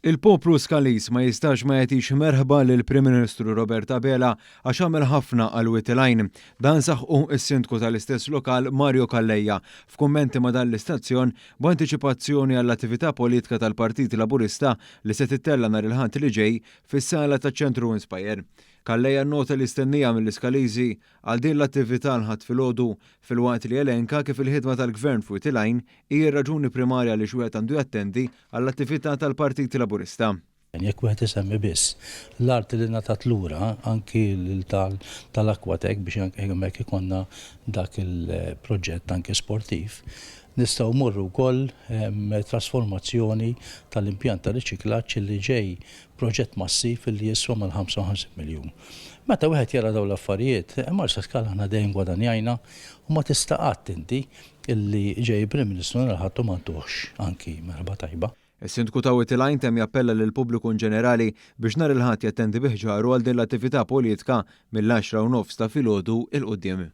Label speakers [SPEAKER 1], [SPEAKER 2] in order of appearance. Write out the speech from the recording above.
[SPEAKER 1] Il-poplu Skaliż ma jistax ma jagħtix merħba lill-Prim Ministru Robert Abela għax għamel ħafna għal Wied il-Għajn. Dan saħqu s-Sindku tal-istess lokal Mario Calleja f'kummenti ma' dan l-istazzjon b'antiċipazzjoni għall-attività politika tal-Partit Laburista li se tittella' nhar il-Ħadd li ġej fis-sala taċ-Ċentru Inspire. Calleja nnota l-istennija mill-Iskaliżi għal din l-attività l-Ħadd filgħodu filwaqt li elenka kif il-ħidma tal-Gvern f'Wied il-Għajn hi r-raġuni primarja għaliex wieħed għandu jattendi għall-attività tal-Partit Laburista.
[SPEAKER 2] Jekk wieħed isemmi biss l-art li ngħatat lura anki lil tal-Aquatec biex anke hemmhekk ikollna dak il-proġett anki sportiv, nistgħu mmorru wkoll trasformazzjoni tal-impjant ta' riċiklaġġ li ġej proġett massiv li jiswa mal-55 miljun. Meta wieħed jara dawn l-affarijiet, Marsaskala aħna dejjem gwadanjajna u ma tista' qatt inti Illi ġej Prim Ministru nhar il-Ħadd u ma ntuhx anki merħba tajba.
[SPEAKER 1] Is-Sindku ta' Wied il-Għajn temm jappella lill-pubbliku inġenerali biex nhar il-Ħadd jattendi bi ħġaru għal din l-attività politka mill-għaxra u nofs ta' filgħodu 'l quddiem.